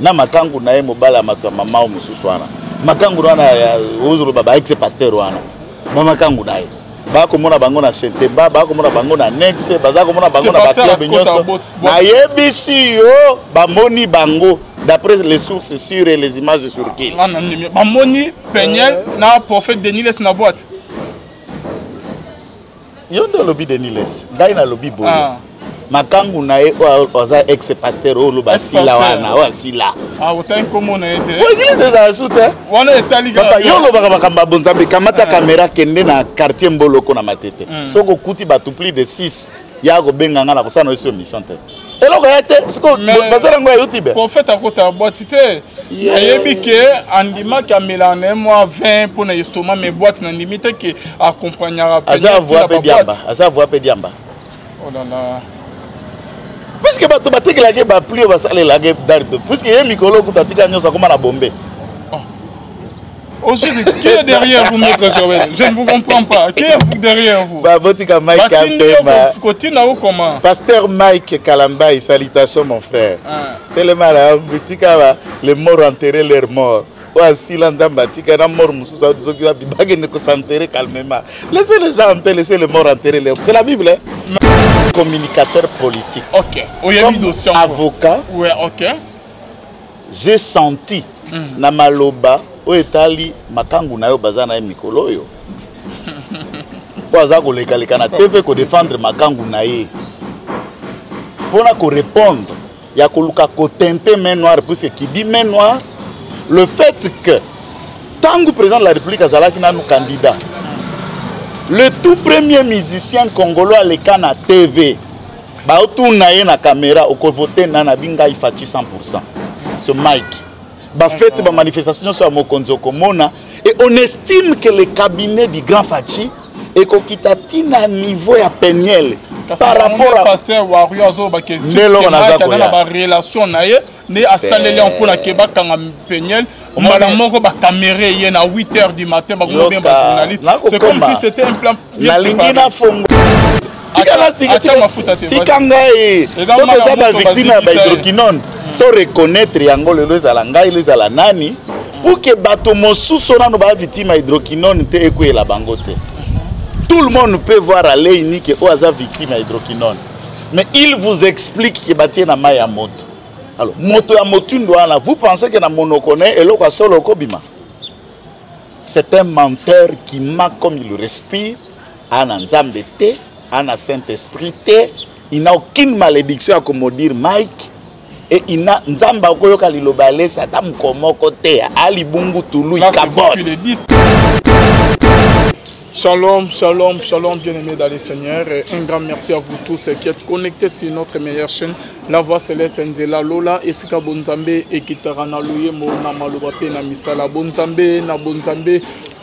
Na makangu na ye mobala ya mato ya mama oyo mosusu wana, makangu wana ozoloba ba ex pasteur wana, bamakangu na ye bakomona bango na Sentemba, bakomona bango na Nexe, baza komona bango na baclub nyonso. Nayebisi yo, bamoni bango d'après les sources sûres et les images circulent. Bamoni Peniel na prophète Denis Lessie na boîte. Yo nde olobi Denis Lessie, ngai nalobi boye. Ah. Makangu na ye oyo aza ex pasteur oyo oloba asila wana, oyo asila. Ah, otangi nkombo na ye te. Po église ezala su te. Wana etali kaka. Yo olobaka makambo ya bonzambe, kamata kamera, kende na quartier Mboloko na Matete. Soki okuti bato plus de 6 ya kobenga nga na kosala na yo émission te. Eloko ya te, siko bazala yango ya YouTube. Prophète akota boîte te. Ayebi ke andimaki amelaka na ye mwa 20 mpo na estomac, mais boîte nandimi te ke accompagnaka. Aza avoi mpe diamba, aza avoi mpe diamba. Oh là là. Puisque bato batekelaki bapli oyo basalelaki darbe, puisque ye mikolo okuta atika nyonso akoma na bombe. Au juste, qui est derrière vous, maître Joël? Je ne vous comprends pas. Qui est derrière vous? Bah, botika Mike Apema. Kotina ou comment? Pasteur Mike Kalambayi, salutations mon frère. Ah. Telema la botika ba les morts enterrer leurs morts. Oyo asila Nzambe atika na mort mosusu auti soki wapi, bakende kosenterrer calmement. Laissez les gens en paix, laissez les morts enterrer leurs. C'est la Bible, hein? Communicateur politique. Ok. Oyebi dossier. Avocat. Ouais, ok. J'ai senti na maloba oyo etali makangu na yo baza na ye mikolo oyo. Po aza kolekaleka na TV kodefendre makangu na ye. Mpona korépondre ya koluka kotente main noire, puisque qui dit main noire, le fait que tango président de la République azalaki nanu candidat, le tout premier musicien congolais aleka na TV, baotuna ye na caméra, okovote na na bingai Fatshi 100%. Ce Mike. Ba fête, ba manifestation sur mokonzi okomona, et on estime que le cabinet du grand Fatshi ekokita tina niveau ya Peniel par rapport à pasteur Wario azo ba ke Ndelo na za na ba relation na ye ne asaleli en pona ke bakanga Peniel mbala moko ba caméra ye na 8 heures du matin ba bien ba journaliste. C'est comme si c'était un plan bien Nalingi préparé. na fongo. Tika Atia mafuta te, tika ngai. Eza Soki mwana eza ba moto victime ya ba bazikisa ye. hydroquinone, to reconnaître yango lelo ezala ngai, lelo ezala nani, pour que bato mosusu nano ba victime ya hydroquinone te ekweyela bango te. Tout le monde peut voir à l'œil nu que oyo aza victime ya hydroquinone, mais il vous explique que batie na mai ya moto. Alors moto ya motindo wana, vous pensez que na monoko ne eloko ya solo okobima? C'est un menteur qui ment comme il respire. Ana Nzambe te, ana Saint-Esprit te, il n'a aucune malédiction à komodire Mike. Et il n'a Nzambe akoyoka liloba lesa ata moko te, ali bungu tulu Là, c'est vous ikabote. qui le dites. Shalom, shalom, shalom, bien-aimés dans le Seigneur. Et un grand merci à vous tous qui êtes connectés sur notre meilleure chaîne, La Voix Céleste Nzela Lola, esika bonzambe ekitaka na loyembo na maloba pe na misala. Bonzambe na bonzambe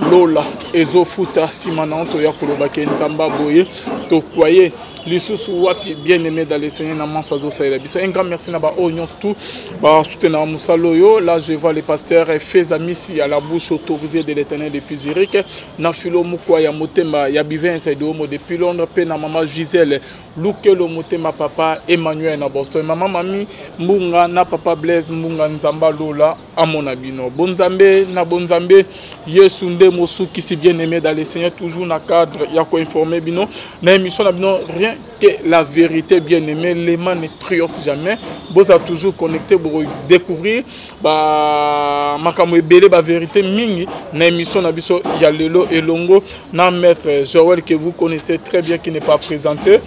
Lola ezofuta nsima na nto ya koloba ke Nzamba boye tokwaye lisusu wapi, bien-aimé dans le Seigneur, na manso azosalela biso. Un grand merci na ba oyo nyonso tout ba soutenir mosala oyo. Là je vois le pasteur Feza Misi à la bouche autorisée de l'Éternel depuis Zurich, na Philo Mukwa ya Motema ya Bivin Saidomo depuis Londres, pe na mama Gisèle Lukelo Motema, papa Emmanuel na Boston, mama Mami Mbunga na papa Blaise Mbunga. Nzamba Lola amona bino. Bonzambe na bonzambe Yesu nde mosukisi, bien-aimé dans le Seigneur, toujours na cadre ya ko informer bino na émission na bino rien que la vérité. Bien-aimé, les mains ne triomphe jamais. Boza toujours connecté pour découvrir ba makambo ebele, ba vérité mingi na émission na biso ya lelo elongo na maître Joël que vous connaissez très bien, qui n'est pas présenté.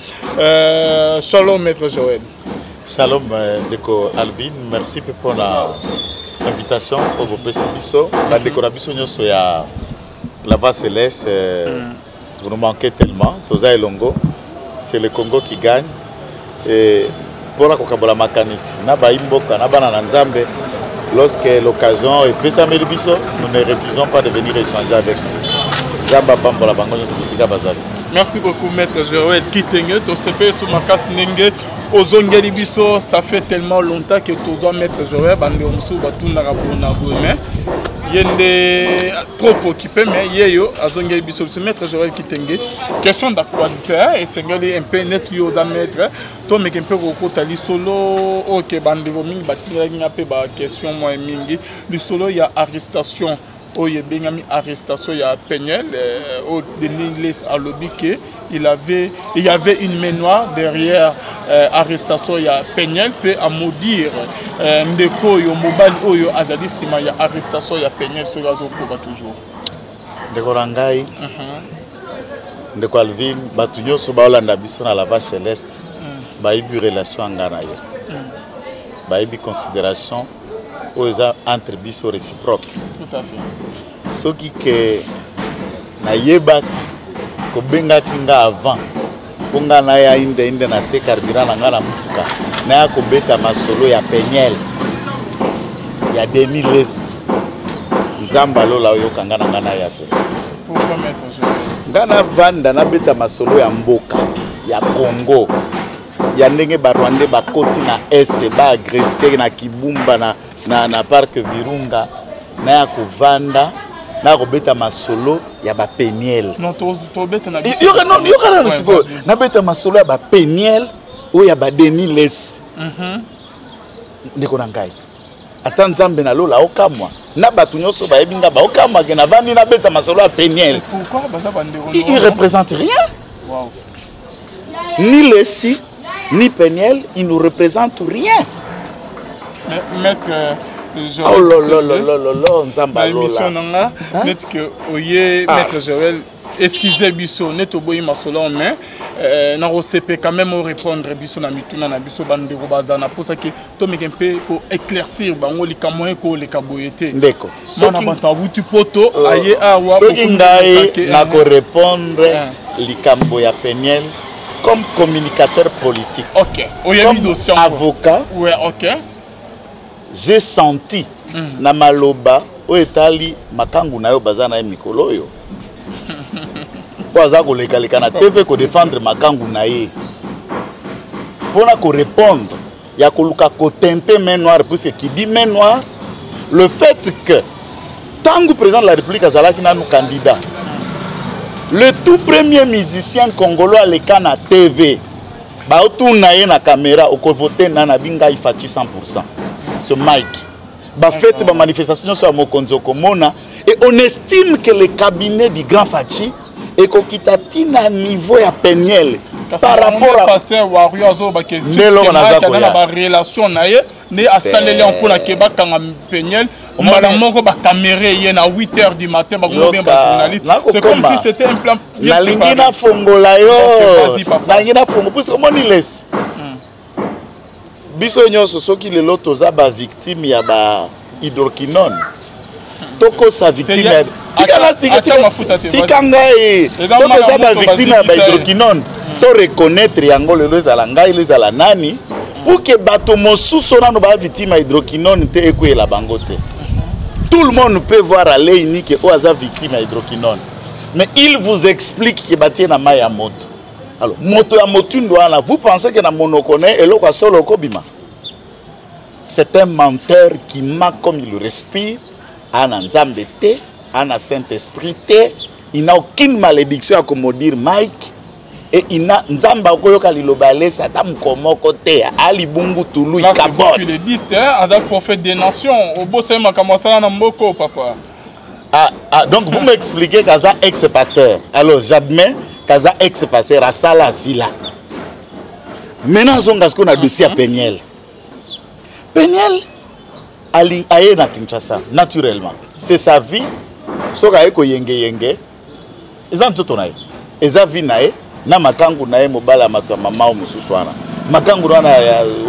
Shalom maître Joël. Shalom ndeko Alvin, merci pour la invitation pour vos biso. La décoration nyonso ya la Voix Céleste, vous nous manquez tellement. Toza elongo, c'est le Congo qui gagne. Et pour la kokabola makanisi na baimboka na bana na Nzambe, lorsque l'occasion est prise à biso, nous ne refusons pas de venir échanger avec vous. Nzambe apambola bango nyonso bisika bazali. Merci beaucoup maître Joël Kitenge, tosepe sous makasi ndenge ozongeli biso. Ça fait tellement longtemps que toza maître Joël, bande mosusu batundaka bona boye, mais Ye nde trop occupé, mais ye yo azongeli biso biso. Maître Joël Kitenge, question d'actualité, esengeli un peu net yo oza maître, tomeke mpe kokota lisolo oyo ke bandeko mingi batindelaki nga mpe baquestion mwa mingi, lisolo ya arrestation oyo ebengami arrestation ya Peniel, oyo Denis Lessie alobi ke il y avait une main noire derrière arrestation ya Peniel, mpe amaudire ndeko oyo, mobali oyo azali nsima ya arrestation ya Peniel, soki azokoba toujours. Ndeko na ngai, ndeko Alvin, bato nyonso baolanda biso na La Voix Céleste bayebi relation ya ngai na yo, bayebi considération oyo eza entre biso, réciproque. Tout à fait. Soki ke nayebaki kobengaki nga avant mpo nga naya inde inde na tie carburant na nga na mutuka, naya kobeta masolo ya Peniel, ya Denis Lessie, Nzambe alola oyoka nga na nga naya te. Pourquoi, maître Joël? Nga navanda nabeta masolo ya mboka ya Congo, ya ndenge Barwandais bakoti na Est, baagresse na Kibumba, na parc Virunga. Naya kovanda, naya kobeta masolo ya baPeniel? Non, tobeta na biso. Yoka nano sikoyo, nabeta masolo ya baPeniel oyo ya baDenis Lessie. Ndeko na ngai, ata Nzambe na lola okamwa, na bato nyonso bayebi nga baokamwake navandi nabeta masolo ya Peniel. Pourquoi baza bandeko? Il représente rien. Ni Lessie ni Peniel, il nous représente rien. Mais, maître Joël, Oh là là là là là là, Nzambe na émission alola. Na nga neti ke oye. Ah. Maître Joël, excusez biso neti oboyi masolo, mais nakosepe quand même orépondre biso na mituna na biso. Bandeko baza na mposaki tomeke mpe koéclaircir bango likambo ye koleka boye te. Ndeko, mwana bato awuti poto, aye awa. Soki bokomi ngai kokake, nakorépondre likambo ya Peniel comme communicateur politique, Ok, oyebi comme dossier yango. avocat, Ouais, ok. j'ai senti na maloba oyo etali makangu na yo baza na ye mikolo oyo, mpo aza kolekaleka na TV kodéfendre makangu na ye, mpona korépondre ya koluka koteinter main noire, puisque qui dit main noire, le fait que ntango président de la République azalaki nanu candidat, le tout premier musicien congolais aleka na TV, baotuna ye na caméra: "Okovote na?" "Na bingai Fatshi 100." Ce Mike, bafete, bamanifestation nyonso ya mokonzi okomona, et on estime que le cabinet du grand Fatshi ekokita ntina niveau ya Peniel par rapport à Pasteur Wario azobake Nde eloko naza koya. Na barelation na ye nde asaleli yango mpona ke bakanga Peniel mbala moko, bacaméra ye na 8 heures du matin, bakomi bien Yoka, bajournaliste. C'est comme nakokoma. si c'était un plan bien Nalingi préparé. nafongola yo. Ok, vas-y, papa. Nalingi nafongola puisque omoni Lessie, biso nyonso soki lelo toza bavictime ya ba hydroquinone, tokosa victime ya tikala Atia mafuta te, tika ngai. Eza Soki mwana oza moto bavictime ya bazikisa ye. bahydroquinone, to reconnaître yango lelo, ezala ngai lo, ezala nani, pour que bato mosusu nano baa victime ya hydroquinone te, ekweyela bango te. Tout le monde peut voir à l'œil nu que oyo aza victime ya hydroquinone, mais il vous explique ke batie na mai ya moto. Alors moto ya motindo wana, vous pensez que na monoko na ye eloko ya solo okobima? C'est un menteur qui ment comme il respire. Ana Nzambe te, ana Saint Esprit te. Il n'a aucune malédiction ya komaudire Mike et il n'a Nzambe akoyoka liloba alesa ata moko moko te, alibungu tulu. Là, c'est vous Ikabot. qui le dites, hein, aza prophète des nations. Obosani makambo asala na mboka, papa. Ah, ah, donc vous m'expliquez qu'aza ex-pasteur. Alors j'admets qu'aza ex-pasteur, asala, asila. Maintenant azonga sikoyo na dossier ya Peniel. Peniel ali aye na Kinshasa naturellement. C'est sa vie. Soki aye koyengeyenge, eza nzoto na ye, eza vie na ye na makangu na ye, mobali ya mato ya mama oyo mosusu wana, makangu wana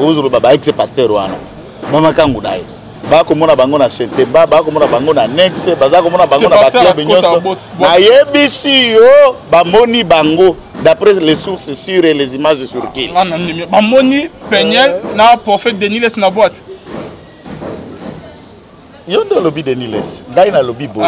ozoloba ba ex pasteur wana, bamakangu na ye bakomona bango na Sentemba, bakomona bango na Nexe, baza komona bango na baclub nyonso. Nayebisi yo, bamoni bango d'après les sources sûres et les images circulent. Bamoni Peniel na prophète Denis Lessie na boîte. Yo nde olobi Denis Lessie, ngai nalobi boye.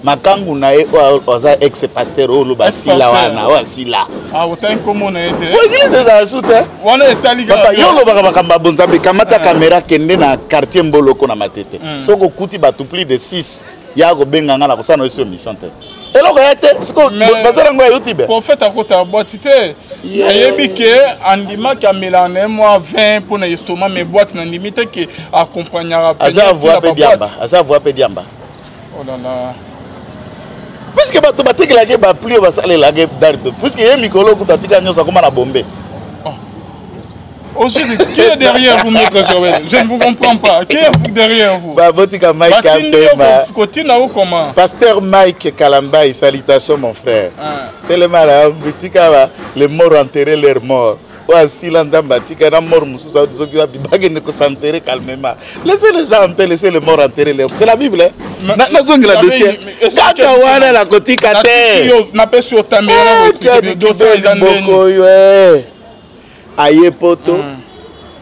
Makangu na ye oyo aza ex pasteur oyo oloba asila wana, oyo asila. Ah, otangi nkombo na ye te. Po église ezala su te. Wana etali kaka. Yo olobaka makambo ya bonzambe, kamata kamera, kende na quartier Mboloko na Matete. Soki okuti bato plus de 6 ya kobenga nga na kosala na yo émission te. Eloko ya te, sikoyo baza nango ya YouTube. Prophète akota boîte te. Ayebi ke andimaki amelaka na ye mwa 20 mpo na estomac, mais boîte nandimi te ke accompagnaka. Aza avoi mpe diamba, aza avoi mpe diamba. Oh là là. Puisque bato batekelaki bapli oyo basalelaki darbe, puisque ye mikolo kuta atika nyonso akoma na bombe. Au juste, qui est derrière vous, maître Joël? Je ne vous comprends pas. Qui est derrière vous? Bah, botika Mike Apema. Kotina ou comment? Pasteur Mike Kalambay, salutations mon frère. Ah. Telema la botika ba les morts enterrer leurs morts. Oyo asila Nzambe atika na mort mosusu auti soki wapi, bakende kosenterrer calmement. Laissez les gens en paix, laissez les morts enterrer les morts. C'est la Bible, hein? Nazongela dossier kaka wana nakotika te. Napesi yo tamela dossier eza ndeni. Oyo aye poto,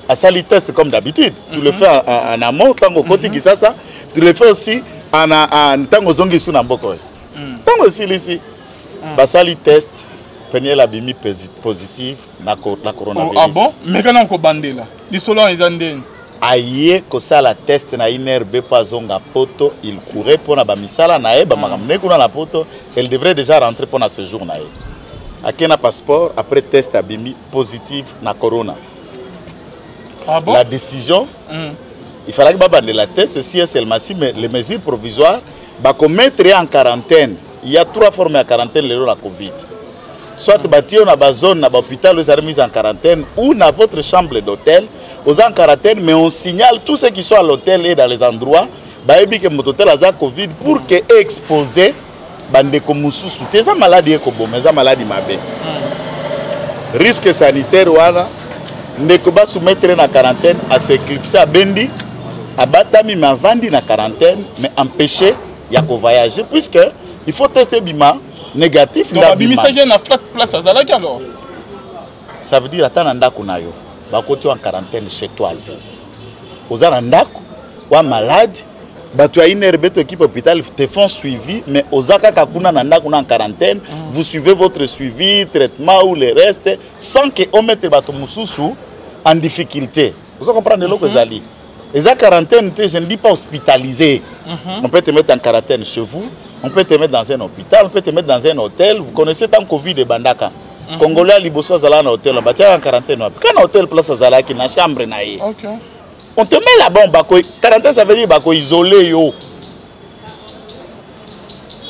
asali test comme d'habitude. Tu le fais en amont ntango okoti Kisasa, tu le fais aussi ntango ozongi su na mboka oyo. Ntango esilisi, basali test, Peniel abimi positive na coronavirus. Oh, ah bon? Mais kana kobandela lisolo wana eza ndeni? Aye kosala test na INRB mpo azonga poto. Il courait mpona bamisala na ye, bamakambo ndenge kuna na poto. Elle devrait déjà rentrer mpona séjour na ye. Ake na passeport, après test abimi positive na corona. Ah bon? La décision, il fallait babandela test si et seulement si, mais les mesures provisoires bakomettre ye en quarantaine. Il y a trois formes ya quarantaine lelo na Covid: soit batie yo na bazone na bahôpital oyo ezali mise en quarantaine, ou na votre chambre d'hôtel oza en quarantaine, mais on signale tous ceux qui sont à l'hôtel et dans les endroits, bayebi ke moto tel aza Covid, pour que exposer bandeko mosusu te. Eza maladi ekoboma, eza maladi mabe, risque sanitaire wana. Ndeko basoumettre na quarantaine, as'éclipse, abendi, abatami, mais avandi na quarantaine, mais empêché ya kovoyager puisque il faut tester bima négatif. Donc abimisaki ye na flat place azalaki alors? Ça veut dire ata na ndako na yo bakoti en quarantaine chez toi. Alvin, oza na ndako wa malade, bato ya INRB to équipe hôpital te font suivi, mais oza kaka kuna na ndako na en quarantaine. Vous suivez votre suivi, traitement ou le reste, sans que omettre bato mosusu en difficulté. Ozo comprendre eloko? Ezali eza quarantaine te, je ne dis pas hospitalisé. On peut te mettre en quarantaine chez vous, on peut te mettre dans un hôpital, on peut te mettre dans un hôtel. Vous connaissez, tant Covid ebandaka, Congolais ya liboso azalaka na hôtel, batiaka en quarantaine wapi? Ka na hôtel place azalaki na chambre na ye. On te met là-bas, bako quarantaine, ça veut dire bako isoler yo.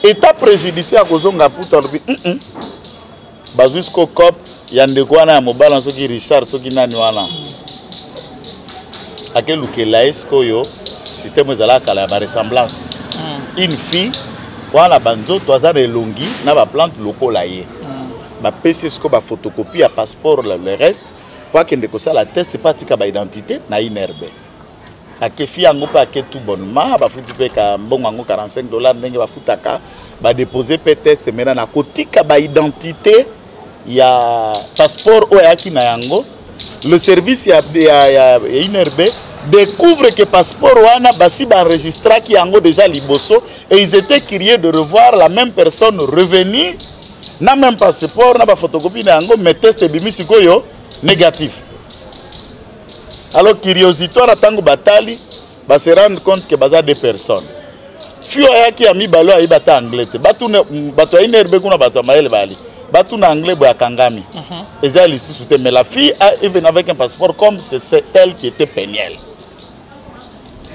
État préjudicié akozonga puta alobi Bazwi siko cop ya ndeko wana ya mobala, soki Richard, soki nani wana, akelukela ye sikoyo système ezalaka kala ya baressemblance. Une fille wana banzoto aza na elongi na baplante lokola ye. Bapesi ye sikoyo baphotocopie ya passeport, le reste, po akende kosala test mpo atika baidentité na INRB. Akefi yango mpe ake tout bonnement, bafuti mpe ka mbongo yango 45 $ ndenge bafutaka, badepose mpe test. Mena na kotika baidentité ya passeport oyo ayaki na yango, le service ya INRB découvre que passeport wana basi baenregistraki yango déjà liboso, et ils étaient curieux de revoir la même personne revenir na même passeport na baphotocopie na yango, mais test ebimi sikoyo négatif. Alors curiosité wana, ntango batali, base rendre compte que baza deux personnes. Fille oyo ayaki ya mibale oyo ayebi ata anglais te. Batuna bato ya INRB kuna, bato ya mayele bali, batuna anglais boye, akangami, eza lisusu te. Mais la fille a even avec un passeport comme c'est elle qui était Peniel.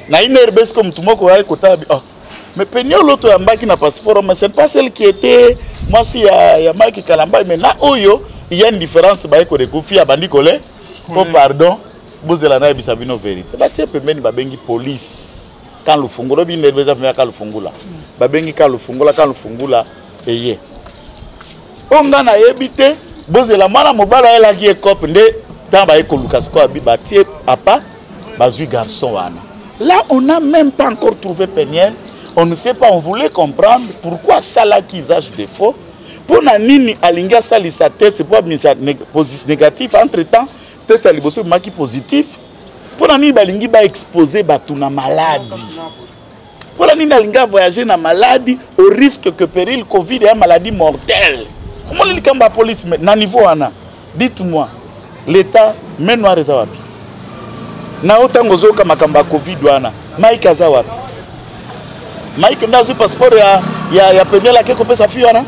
Na INRB siko motu moko aye kotala bi: "Oh, mais Peniel oyo toyambaki na passeport, mais c'est pas celle qui était mwasi ya Mike Kalambay." Mais na oyo il y a une différence. Baye kodécouvrir, abandi kole po pardon, bozela nayebisa bino vérité. Batie pembeni, babengi police kan Lufungula. Obi ndenge eza pembeni ya kan Lufungula, babengi kan Lufungula. Kan Lufungula eye oyo nga nayebi te. Bozela, mwana mobali ayelaki ye cope nde ntango baye koluka sikoyo abi batie apa, bazwi garçon wana. Là, on n'a même pas encore trouvé Peniel, on ne sait pas. On voulait comprendre pourquoi asalaki usage de faux, mpo na nini alingi asalisa test mpo abimisa négatif. Entre temps test ya liboso ebimaki positif. Mpo na nini balingi baexpose bato na maladi? Mpona nini alingi avoyage na maladi au risque que péril Covid ya maladie mortelle? Omoni likambo ya police na niveau wana. Dites-moi, l'état main noire eza wapi? Na yo ntango ozoyoka makambo ya Covid wana, Mike aza wapi? Mike nde azwi passeport ya Peniel ake kopesa fille wana?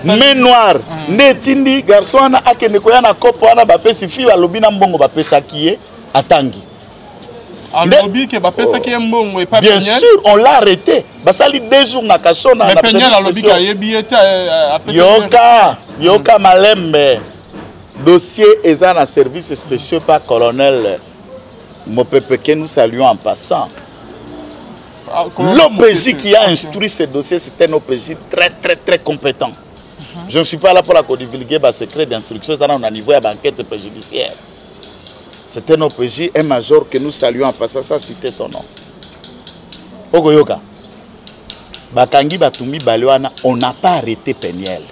Main noire nde etindi garçon wana akende koya na kopo wana, bapesi fille, balobi na mbongo bapesaki ye atangi. Alobi ke bapesaki ye mbongo epa Bien sûr, on l'a arrêté. Basali 2 jours na cachot na Mais Peniel alobi ke ayebi ye te. Yoka, yoka malembe. Dossier eza na service spéciaux par colonel Mopepe que nous saluons en passant. L'OPJ qui a instruit ce dossier, c'est un OPJ très très très compétent. Je ne suis pas là pour la divulguer ba secret d'instruction, ça na niveau ya enquête préjudiciaire. C'est un OPJ, un major que nous saluons en passant, sans citer son nom. Okoyoka. Bakangi bato mibale wana, on n'a pas arrêté Peniel.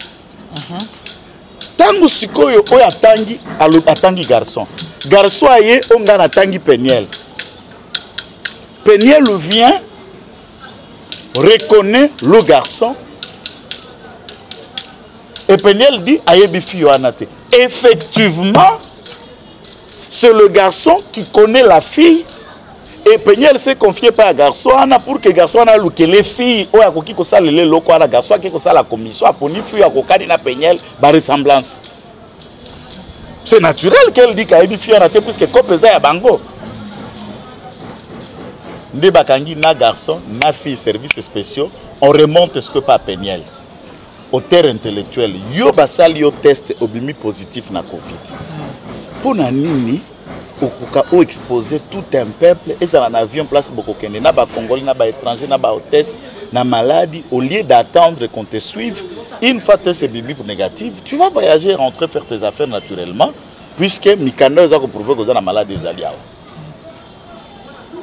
Tango sikoyo oyo atangi, atangi garçon. Garçon aye oyo nga natangi Peniel. Peniel vient, reconnaît le garçon. Et Peniel dit, ayebi fille wana te. Effectivement, c'est le garçon qui connaît la fille. Et Peniel s'est confié par garçon wana pour que garçon wana alukele fille oyo akoki kosalela eloko wana. Garçon ake kosala commission, aponi fille akokani na Peniel, ba ressemblance. C'est naturel qu'elle dit qu'ayebi fille wana te puisque kope eza ya bango. Nde bakangi na garçon na fille, services spéciaux, on remonte ce que pas Peniel. Auteur intellectuel, yo basali yo test obimi positif na Covid. Pona nini okoka o exposer tout un peuple ezala na avion place bokokende na ba Congolais na ba étrangers na ba hôtesse na maladie, au lieu d'attendre qu'on te suive, une fois test ebimi négatif, tu vas voyager, rentrer faire tes affaires naturellement, puisque mikanda eza ko prouver que oza na maladie ezali awa.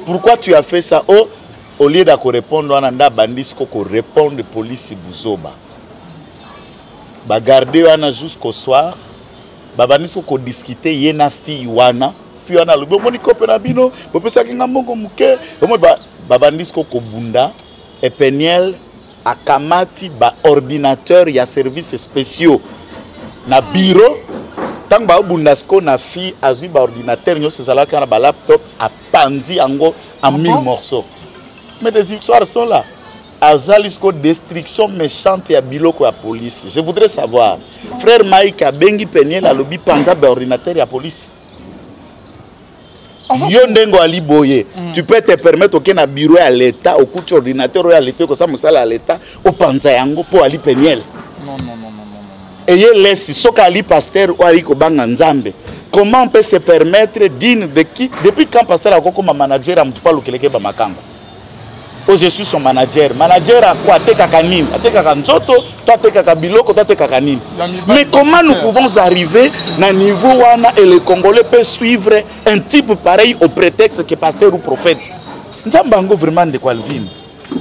Pourquoi tu as fait ça? Oh, au lieu de répondre wana nda bandisi ko répondre police buzoba. Ba garder wana jusqu'au soir, ba bandisi ko discuter ye na fille wana. Fille wana alobi omoni kope na bino, bopesaki nga mbongo moke. Omoni ba bandisi ko kobunda et Peniel akamati ba ordinateur ya services spéciaux na bureau. Tango ba bunda siko na fille azwi ba ordinateur nyonso ezalaka na ba laptop, apandi yango en 1000 morceaux. Mais des histoires sont là. Azali siko destruction méchante ya biloko ya police. Je voudrais savoir, frère Mike abengi Peniel alobi panza ba ordinateur ya police. Yo ndengo ali boye, tu peux te permettre oke na bureau ya l'État, okuti ordinateur ya l'État, kosa mosala ya l'État, opanza yango po ali Peniel. Non, non, non, non, non, non. Eye lesi, soki ali pasteur ou ali kobanga Nzambe, comment on peut se permettre digne de qui? Depuis quand pasteur akoko ma manager a mutu pa lukeleke ba makango? Oh, je suis son manager. Manager à quoi? Atekaka nini? Atekaka nzoto, to atekaka biloko, to atekaka nini? Mais comment nous pouvons arriver na niveau wana et les Congolais peuvent suivre un type pareil au prétexte que pasteur ou prophète? Nzambe yango vraiment de quoi Alvin?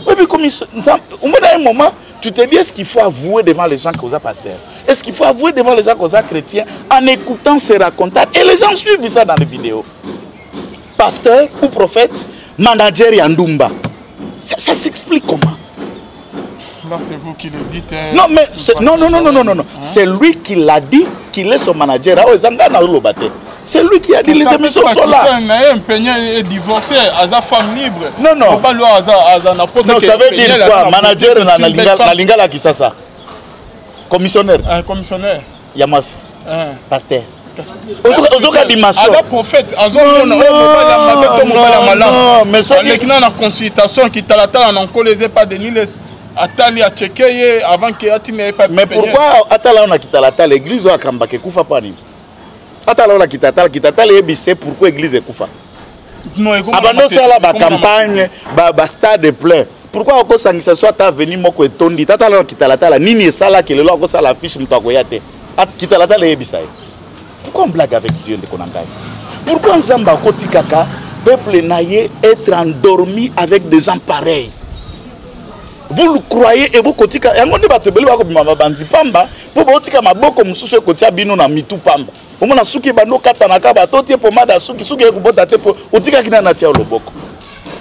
Oui, mais comme il se, Nzambe, au moins à un moment, tu te dis, est-ce qu'il faut avouer devant les gens qu'on est pasteur? Est-ce qu'il faut avouer devant les gens qu'on est chrétien en écoutant ces racontages? Et les gens suivent ça dans les vidéos. Pasteur ou prophète, manager ya ndumba. Ça, ça s'explique comment? Là, c'est vous qui le dites. Hein. Non, mais c'est, non, non, non, non, non, non, non. Hein? C'est lui qui l'a dit, qu'il est son manager. Ah ouais, Zanga na ulo bate. C'est lui qui a dit, Mais les ça émissions peut pas sont là. coûter un aïe, un peignel est divorcé, aza femme libre. Non, non. Faut pas lui, aza, aza na posa Non, que ça veut Peniel dire aza quoi? na Manager posa na, une na belle linga, femme. na lingala qui ça, ça. Commissionnaire. Un commissionnaire. Yamasi. Hein. Pasteur. Kasi- Ozoka dimension. Aza prophète, azo mona, Non, oyo mobali ya mabe to mobali ya non, malamu. non, mais soki- Aleki na na consultation qui talatala na nkolo eza epa Denis Lessie. Atali acheke ye avant que atina ye pa Mais Peniel. pourquoi atala ona kitalatala église oyo akambaka ekufa pa nini? Atala ona kitatala, kitatala yebise pourquoi église ekufa? Non, ekoma Abando na matete, sala ba ekoma na campagne, matete. ba stade plein. Pourquoi okosangisa soit avenue moko etondi? Tatala ona kitalatala nini esalaki lelo akosala affiche moto akoya te? At kitalatala yebisa ye. Pourquoi on blague avec Dieu ndeko na ngai? Pourquoi Nzambe akotikaka peuple na ye être endormi avec des gens pareils? Vous le croyez et bokotika yango nde bato ebele bakobima babanzi pamba mpo botika maboko mosusu ekotia bino na mitu pamba. Omona suki bando katanaka bato tie pomade ya suki, suki ekobota te mpo otikaki nani atia loboko.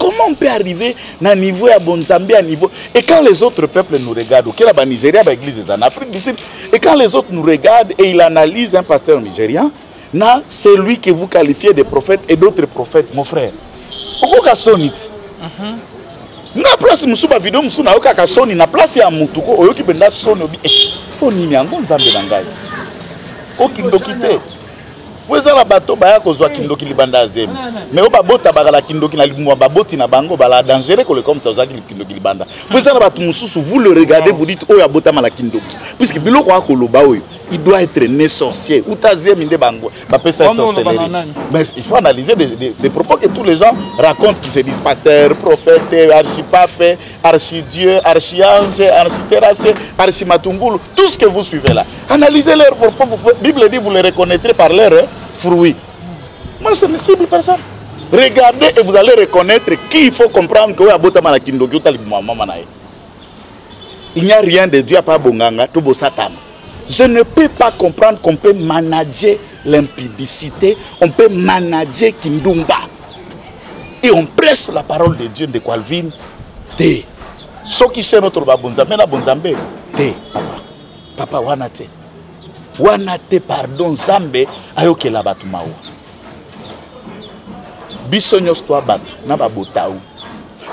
Comment on peut arriver na niveau ya bonzambe, à niveau? Et quand les autres peuples nous regardent, ok, là, Nigeria, ba église en Afrique du Sud, et quand les autres nous regardent et ils analysent un pasteur nigérian, na c'est lui que vous qualifiez de prophète et d'autres prophètes, mon frère. Okoka soni ti. Nga place mosusu, bavideo mosusu nayokaka soni na place ya mutu ko oyoki mpenza soni, obi mpo nini yango? Nzambe na ngai, okindoki te, po eza na bato baya kozwa kindoki libanda ya zemi, mais oyo babota bakala kindoki na libumu ya baboti na bango, bala dangereux koleka moto azwaki kindoki libanda. Po eza na bato mosusu, vous le regardez, vous dites oyo abotama na kindoki, puisque biloko akoloba oyo, il doit être né sorcier uta zemi nde bango bapesa sorcellerie. Mais il faut analyser des propos que tous les gens racontent, qui se disent pasteur, prophète, archipape, archidieu, archiange, architerrasse, archimatungulu, tout ce que vous suivez là. Analysez leurs propos. Bible dit: vous les reconnaîtrez par leurs fruits. Moi, je ne cible personne. Regardez et vous allez reconnaître qui. Il faut comprendre que oyo abotama na kindoki uta libumu ya mama na ye. Il n'y a rien de Dieu à part bonganga to bosatana. Je ne peux pas comprendre qu'on peut manager l'impudicité, on peut manager kindumba et on presse la parole de Dieu. Ndeko Alvin, te, soki se toloba bonzambe na bonzambe te, papa, papa, wana te, wana te, pardon. Nzambe ayokela bato mawa. Biso nyonso toa bato na babotau,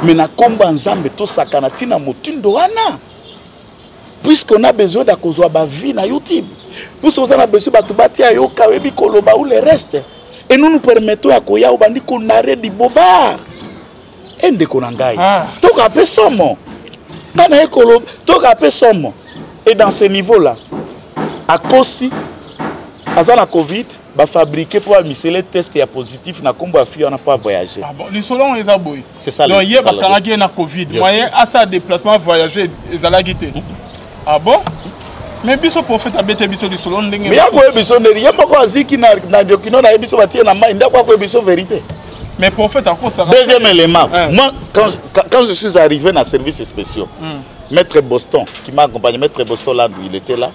mais na nkombo ya Nzambe tosakana ntina motindo wana, puisqu'on a besoin ya kozwa bavues na YouTube, puisque oza na besoin bato batia yoka oyebi koloba ou le reste, et nous nous permettons ya koya obandi konare dibobar. E ndeko na ngai, toka mpe somo, ngai naye koloba, toka mpe somo. Et dans ce niveau là, akosi, aza na Covid, bafabriquer mpo bamisele test ya positif na nkombo ya fille wana mpo avoyage. Ah bon, lisolo yango eza boye? C'est ça. Donc ye bakangaki ye na Covid, moyen asala déplacement, voyage ezalaki te. Ah bon, mais biso prophète abete biso lisolo ndenge Mais akoyebi biso ndeni? Ye moko aziki na dokino na ye, biso batie na mai ndako, akoyebi biso vérité? Mais prophète akosaka. Deuxième élément, moi, quand je suis arrivé na services spéciaux, maître Boston qui m'a accompagné, maître Boston Landou, il était là,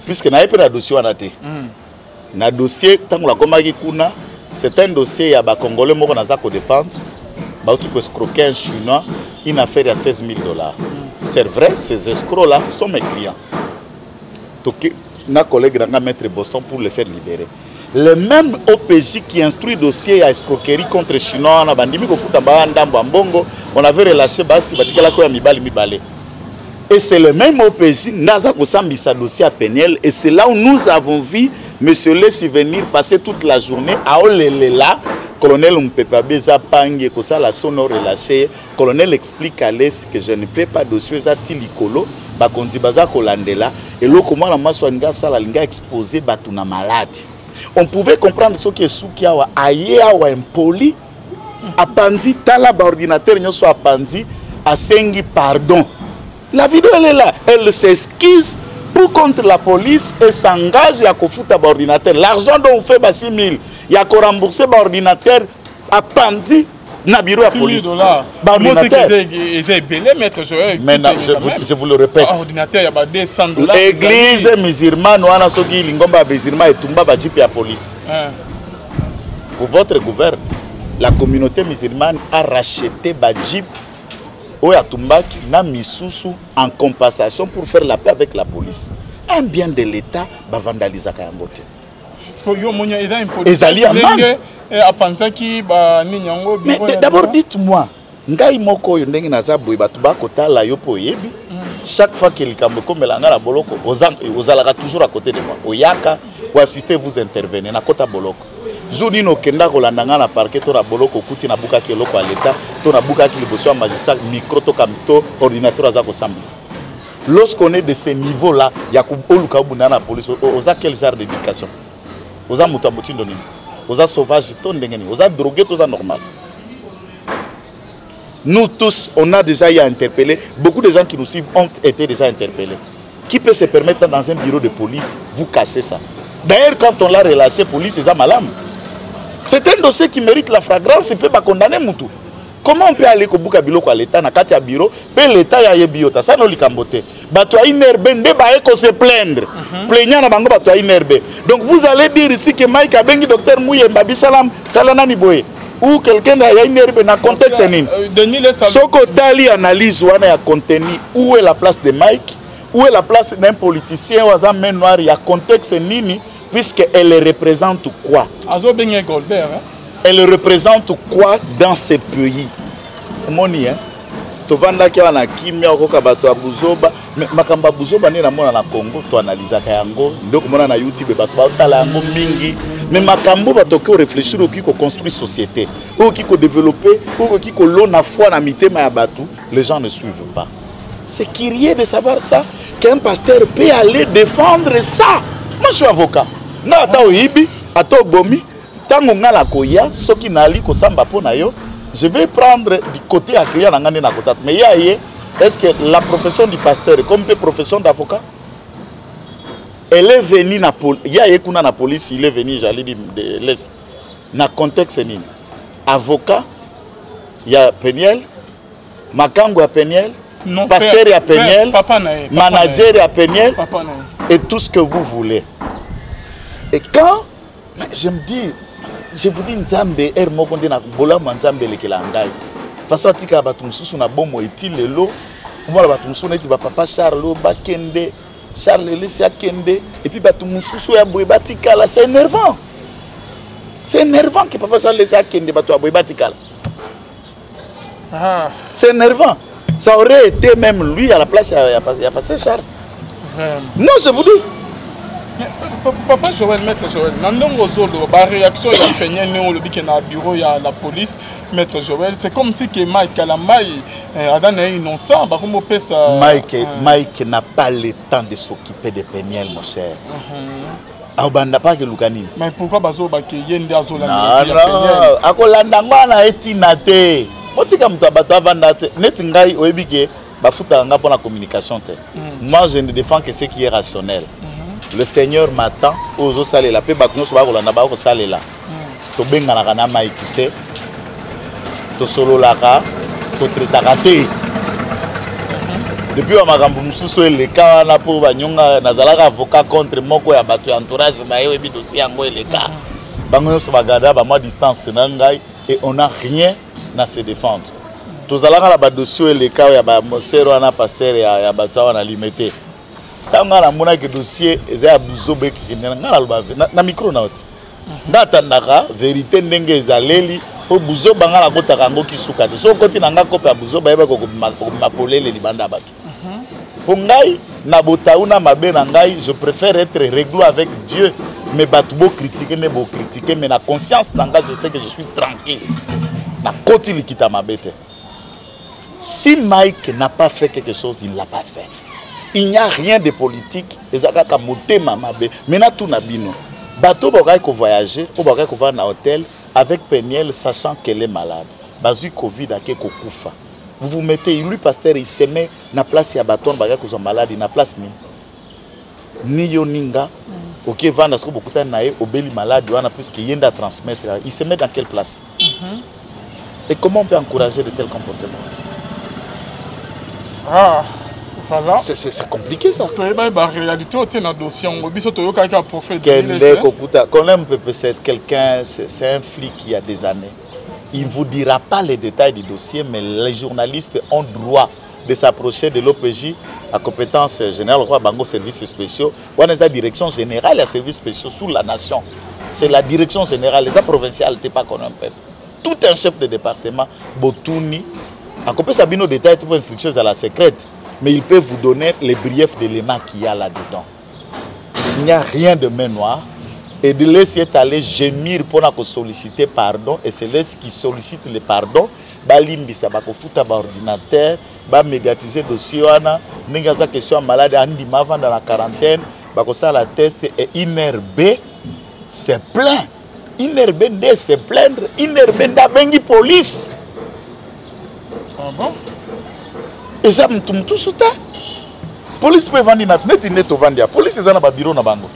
puisque naye mpe na dossier wana te. Na dossier, ntango nakomaki kuna, c'est un dossier ya bacongolais moko naza kodéfendre, bauti koescroquer un Chinois, une affaire ya 16 000 dollars. C'est vrai, ces escrocs là sont mes clients. Toke na collègue nanga maître Boston pour le faire libérer. Le même OPJ qui instruit dossier ya escroquerie contre Chinois wana, bandimi kofuta baa ndambo ya mbongo, on avait relâché basi, batikalaki oyo ya mibali mibale. Et c'est le même OPJ naza kosambisa dossier ya Peniel, et c'est là où nous avons vu monsieur Lessi venir passer toute la journée aolelela colonel Mpepe, eza pangi ekosala sono relâché. Colonel explique à Lessi que je ne peux pas, dossier eza ti likolo, bakonzi baza kolandela eloko. Mwana mwasi alingi asala, alingi expose bato na maladi. On pouvait comprendre soki esuki awa. Aye awa impoli, apanzi, tala baordinateur nyonso apanzi, asengi pardon. La vidéo, elle est là. Elle s'excuse pour contre la police et s'engage ya kofuta baordinateur, l'argent dont on fait ba 6 000, ya korembourser baordinateur apanzi na bureau ya police. Baordinateur eza ebele, maître Joël. Maintenant, je vous le répète. Ordinateur ya ba 200 dollars. Église musulmane wana, soki lingomba ya musulman etumba bajeep ya police pour votre gouverne, la communauté musulmane a racheté bajeep oyo atumbaki na misusu en compensation pour faire la paix avec la police. Un bien de l'État, bavandalisaka yango te. Yo omoni eza Ezali amende. Apanzaki banini yango. Mais d'abord, dites-moi, ngai moko oyo ndenge naza boye, bato bakotala yo mpo oyebi, chaque fois ke likambo ekomela ngai na boloko, ozalaka toujours à côté de moi, oyaka koassister, vous intervenez. Nakota boloko jour nini okenda kolanda ngai na parquet to na boloko, okuti nabukaki eloko ya leta to nabukaki liboso ya magistrat micro to ordinateur aza kosambisa? Lorsqu'on est de ce niveau là ya oluka obunda na police, oza quel genre d'éducation? Oza moto ya motindo nini? Oza sauvage to ndenge nini? Oza drogué to oza normal? Nous tous, on a déjà eu à interpeller. Beaucoup de gens qui nous suivent ont été déjà interpellés. Qui peut se permettre dans un bureau de police, vous cassez ça? D'ailleurs, quand on l'a relâché, police, c'est malam. C'est un dossier qui mérite la flagrance, il peut pas condamner mutu. Comment on peut aller kobuka biloko à l'État na kati ya bureau pe l'État ya yebi yo ta ça no likambo te? Bato ya INRB nde baye ko se plaindre. Plaignant na bango bato ya INRB. Donc vous allez dire ici que Mike abengi docteur Muyemba bisalam sala nani boye. Ou quelqu'un ya INRB na contexte nini? Denis Lessa. Soki otali analyse wana ya contenu, où est la place de Mike? Où est la place d'un politicien oyo aza main noire ya contexte nini? Puisque elle représente quoi? Azobenge Goldberg, hein? Elle représente quoi dans ce pays? Omoni, hein? Tovandaki awa na kimia, okoka bato ya buzoba. Mais makambo ya buzoba nde namona na Congo, toanalizaka yango nde okomona na YouTube bato baotala yango mingi. Mais makambo bato okoki korefléchir, okoki koconstruire société, okoki kodévelopper, okoki kolona foi na mitema ya bato, les gens ne suivent pas. C'est curieux de savoir ça, qu'un pasteur peut aller défendre ça. Moi, je suis avocat. Nga ata oyibi, ata obomi, ntango nga nakoya, soki nali kosamba mpo na yo, je vais prendre du côté ya client na nga nde nakotata. Mais ya ye, est-ce que la profession du pasteur, comme mpe profession d'avocat, elle est venue na ya ye kuna na police, il est venu, j'allais dire, de laisse na contexte nini? Avocat ya Peniel, makango ya Peniel, Non, pasteur ya Peniel, papa na ye, papa manager na ye. Ya Peniel, Papa na ye. Et tout ce que vous voulez. Et quand mais je me dis, je vous dis, Nzambe ere moko nde na bolamu ya Nzambe elekela ngai. Façon atikaka bato mosusu na bomoi eti lelo, omona bato mosusu neti bapapa Charles oyo bakende, Charles Elisi akende, et puis bato mosusu ya boye batikala. C'est énervant, c'est énervant que papa Charles Elisi akende, bato ya boye batikala. Ah. C'est énervant. Ça aurait été même lui à la place ya pasteur Charles. Vraiment. Non, je vous dis. Mais, papa Joël, maître Joël, na ndongo ozoloba baréaction ya Peniel ndenge olobi ke na bureau ya la police, maître Joël, c'est comme si ke Mike Kalambayi aza na ye innocent, bakomi opesa Mike, Mike n'a pas le temps de s'occuper de Peniel, mon cher. Aobanda pa keluka nini? Mais pourquoi bazoloba ke ye nde azolanda Non, ya Peniel? non, akolanda ngo wana etina te. Botika moto ya bato avanda te. Neti ngai, oyebi ke bafutaka nga mpona communication te. Moi, je ne défends que ce qui est rationnel. Le Seigneur m'attend oyo ozosalela mpe bato nyonso bakolanda bakosalela. Tobenganaka na Mike te, tosololaka, totraitaka te. Depuis bamakambo mosusu eleka wana mpo banyonga, nazalaka avocat contre moko ya bato ya entourage na ye, oyebi dossier yango eleka. Bango nyonso bagarda bamwa distance na ngai et on n'a rien na se défendre. Tozalaka na badossier oyo eleka ya bamosere wana, pasteur ya bato awa na Limete. Ntango ngai namonaki dossier eza ya buzoba ekekende, ngai naloba na micro na yo ti nde atandaka vérité ndenge ezaleli, mpo buzoba ngai nakotaka yango kisuka te. Soki okoti na ngai kope ya buzoba, yebaka okobima polele libanda ya bato. Mpo ngai na botau na mabe na ngai, je préfère être réglo avec Dieu. Mais bato bocritiquer nde bocritiquer, mais na conscience na ngai, je sais que je suis tranquille, nakoti likita mabe te. Si Mike n'a pas fait quelque chose, il l'a pas fait. Il n'y a rien de politique, eza kaka motema mabe. Maintenant, tout na bino bato bakokaki kovoyager oyo bakokaki kovanda na hôtel avec Peniel, sachant qu'elle est malade, bazwi Covid, ake kokufa. Vous vous mettez, lui pasteur, il se met na place ya bato wana bakaki kozwa maladi na place nini? Ni yo ni nga oke vanda soki bokutani na ye obeli maladi wana, puisque ye nde atransmettre, il se met dans quelle place? Et comment on peut encourager de tels comportements? Ah, voilà. C'est compliqué, ça. Toyeba baréalité oyo te na dossier yango, biso toyokaki ya prophète Kende Denis. Kokuta, qu'on aime peu, c'est quelqu'un, c'est un flic qui a des années. Il ne vous dira pas les détails du dossier, mais les journalistes ont droit de s'approcher de l'OPJ à compétence générale, quoi, bango services spéciaux. Wana eza direction générale ya services spéciaux sous la nation. C'est la direction générale, les provinciales, t'es pas qu'on un peuple. Tout un chef de département, botuni, akopesa bino détail pour instruction à la secrète, mais il peut vous donner les briefs d'éléments qu'il y a là-dedans. Il n'y a rien de main noire. Et de laisser aller gémir pour solliciter pardon, et c'est laisse qui sollicite le pardon, balimbisa bakofuta ba ordinateur, ba médiatiser dossier wana, ndenge aza question ya malade, andima avanda na quarantaine, bakosala test et INRB c'est plein. INRB nde se plaindre, INRB nde abengi police. Ah bon? Eza mutu mosusu te. Police mpe evandi na neti nde tovandi ya police eza na babiro na bango.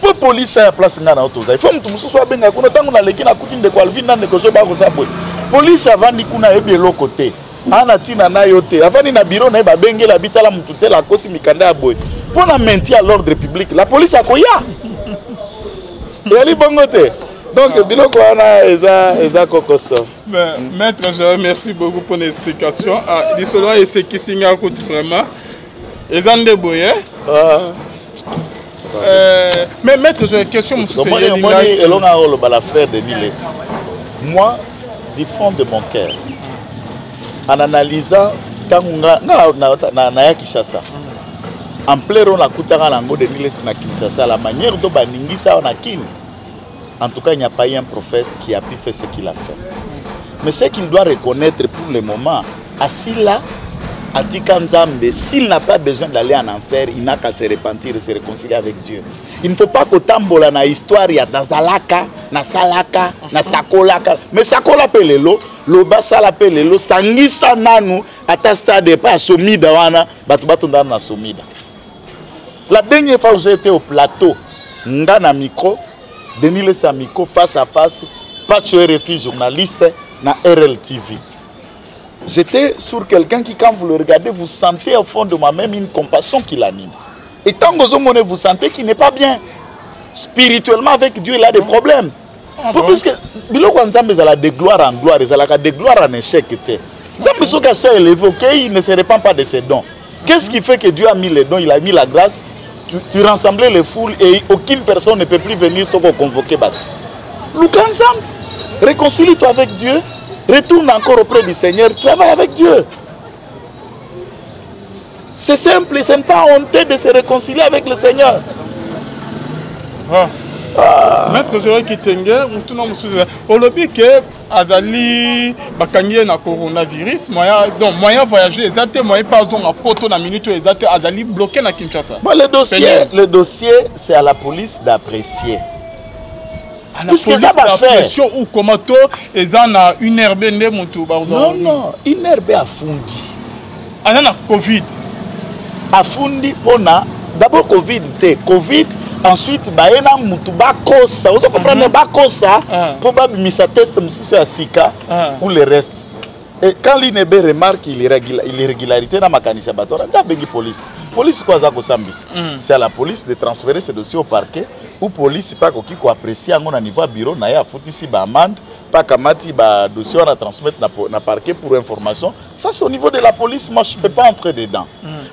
Mpo police aya place ngai na yo toza, il faut mutu mosusu abenga kuna. Ntango naleki, nakuti ndeko Alvin na ndeko zo bakosa boye. Police avandi kuna, ayebi eloko te, ana ntina na yo te. Avandi na biro na ye, babengeli abitala mutu te, akosi mikanda ya boye mpo na maintien à l'ordre public. La police akoya, eyali bongo te. Donc biloko wana eza kokoso. Maître Joël, merci beaucoup pour l'explication. Ah, lisolo esekisi nga kutu vraiment. Eza nde boye. Ah. Mais maître Joël, question mosusu eyeli ngai. Elonga oloba la frère de Miles. Moi, du fond de mon cœur, en analysant ntango nga nga naya Kinshasa, ampleur oyo nakutaka nango de Miles na Kinshasa, la manière dont baningisa awa na Kin, en tout cas il n'y a pas eu un prophète qui a pu faire ce qu'il a fait. Mais ce qu'il doit reconnaître pour le moment, asila atika Nzambe, s'il n'a pas besoin d'aller en enfer, il n'a qu'à se repentir et se réconcilier avec Dieu. Il ne faut pas kotambola na histoire ya nazalaka, nasalaka, nasakolaka. Mais sakola pe lelo, loba sala pe lelo, sangisa nanu ata stade pa somida wana, bato batondana na somida. La dernière fois où j'ai été au plateau, nga na micro, Denis Lessa micro face à face, Pacho RFI journaliste na RLTV. J'étais sur quelqu'un qui, quand vous le regardez, vous sentez au fond de moi-même une compassion qui l'anime. Et tant que vous vous sentez qu'il n'est pas bien. Spirituellement, avec Dieu, il a des problèmes. Ah bon? Puisque biloko ya Nzambe ezala de gloire en gloire, ezalaka de gloire en échec te. Nzambe soki asa élevé, ok, il ne se répand pas de ses dons. Qu'est-ce qui fait que Dieu a mis les dons, il a mis la grâce? Tu rassemblais les foules et aucune personne ne peut plus venir sans qu'on convoque bato. Luka Nzambe, réconcilie-toi avec Dieu, retourne encore auprès du Seigneur, travaille avec Dieu. C'est simple, ce n'est pas honteux de se réconcilier avec le Seigneur. Ah. Ah. Maître Joël Kitenge, mutuna mosusu olobi ke azali bakangi ye na coronavirus, moyen donc moyen voyager eza te, moyen pas azonga poto na minute oyo eza te, azali bloqué na Kinshasa. Bon, le dossier, c'est à la police d'apprécier. À la Puisque police ça va faire. d'apprécier ou comment to eza na UNRB nde motu bazwa? Non, INRB afundi. Aza na Covid. Afundi mpona d'abord Covid te, Covid ensuite baye na mutu bakosa, ozo comprendre, bakosa mpo babimisa test mosusu ya sika ou le reste. Et quand l'INB remarque l'irrégularité na makanisi ya bato wana, nde abengi police. Police ko aza kosambisa. C'est à la police de transférer ce dossier au parquet ou police mpe akoki koapprécier yango na niveau ya bureau na ye, afutisi baamende mpe akamati badossier wana, transmettre na parquet pour information. Ça, c'est au niveau de la police, moi je peux pas entrer dedans.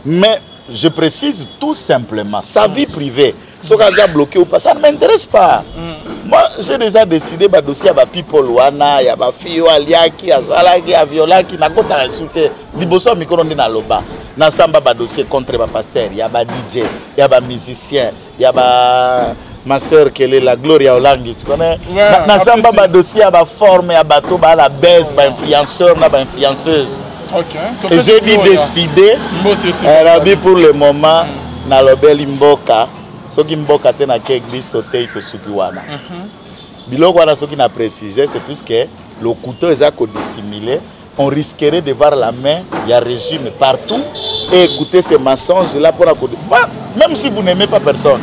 Mais je précise tout simplement, sa vie privée, soki aza bloqué ou pas, ça ne m'intéresse pas. Moi, j'ai déjà décidé, badossier ya bapeople wana, ya bafille oyo aliaki, azalaki, aviolaki, nakotaka esu te. Liboso ya mikolo nde naloba, nasamba badossier contre bapasteur, ya ba DJ, ya bamusicien, ya ba ma sœur Kelela, Gloria Olangi, tu connais? Ouais, Nasamba apprécie. Badossier ya baforme ya bato bala base, bainfluenceur na bainfluenceuse. Et j'ai dit décidé, Mbote. Elle a dit pour le moment, nalobeli mboka, soki mboka te, nake église, totei, tosuki wana. Biloko wana soki na préciser, c'est puisque lokuto eza kodissimule, on risquerait de voir la main ya régime partout et écouter ces mensonges là mpona ko. Même si vous n'aimez pas personne,